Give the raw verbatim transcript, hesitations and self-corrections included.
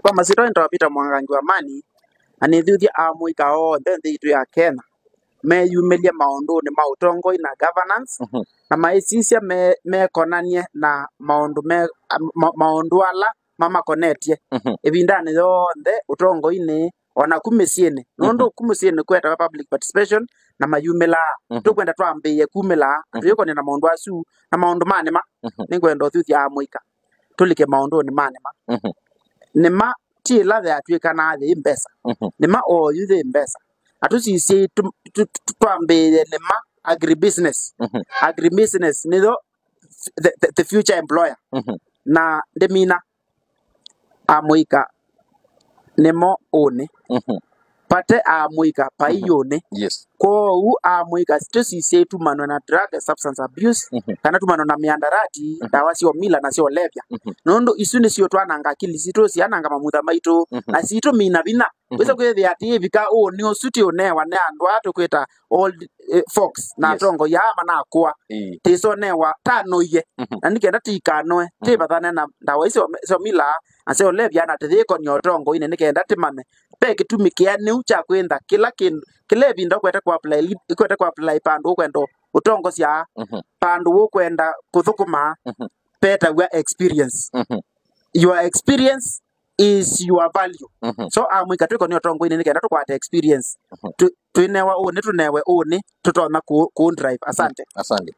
Kwa masyĩtwa nĩtawa Peter Mwangangi wa Mani, na nĩthuthya amũika onthe nthĩ itũ ya Kenya meyumĩlye maũndũnĩ ma ũtongoi na governance, Mhm. na maĩsisya me- mekonanie na maũndũ me- ma- maũndũ ala mamakonetye Mhm. ĩvindanĩ yonthe ũtongoinĩ, ona ku mĩsyĩnĩ, nũndũ Mhm. ku mĩsyĩnĩ kwetawa public participation na mayumĩlaa. Mhm. Tũkwenda twambĩĩe kumĩlaa, Mhm. tũyĩkonĩa na maũndũ asu, na maũndũ ma nĩma. Mhm. Nĩngwenda ũthuthya amũika tũlike maũndũnĩ ma nĩma. Mhm. Nĩma ti ĩla yatw'ĩkanaa yĩ mbesa. Mhm. Nĩma oyu yĩ mbesa. Atũsisye tũ- tũ- tũ- twambĩĩe nĩma agribusiness. Mhm. Agribusiness nĩyo the, the, the future employer. Mhm. Na ndĩmina amũika nĩmo ũnĩ. Mhm. Pate amũika pai Mhm. ũnĩ. Yes. Kwoou amũika tũsisye tumanwe na drug and substance abuse, Mhm. kana tumanwe na miandarati, Mhm. ndawa sya ũmila na sya ũlevya. Mhm. Nũndũ isu nĩsyo twananga akili sitũ, siananga mamutha maitũ, Mhm. na sitũmina vinya. Mhm. Wĩsa kwĩthĩa atĩ ĩvika ũnĩ ũsu ti ũnewa nĩ andũ aa tũkwĩta old, eh, folks na Yes. atongoi aa manakũa. Ĩĩ. Tĩsonewa tanoie. Mhm. Na nĩ kenda tĩikanoe, Mhm. tĩvathane na ndawa isu sya ũmila na sya ũlevya na tĩyĩkonia ũtongoinĩ nĩ kenda tĩmanye ve kĩtumi kĩanĩu kya kwĩntha kĩla kĩndũ, kĩla ĩvinda ũkwete kũapply li- ũkwete kũapply pandũ ũkwenda ũtongosya, Mhm. pandũ ũkwenda kũthũkũma, Mhm. petaw'a experience. Mhm. Your experience is your value. Mhm. So amũika twĩkonia ũtongoinĩ nĩ kenda tũkwate experience. Mhm. Tũ- twĩnewa ũnĩ, tũnewe ũnĩ, tũtonya kũ- kũ drive. Asante. Asante.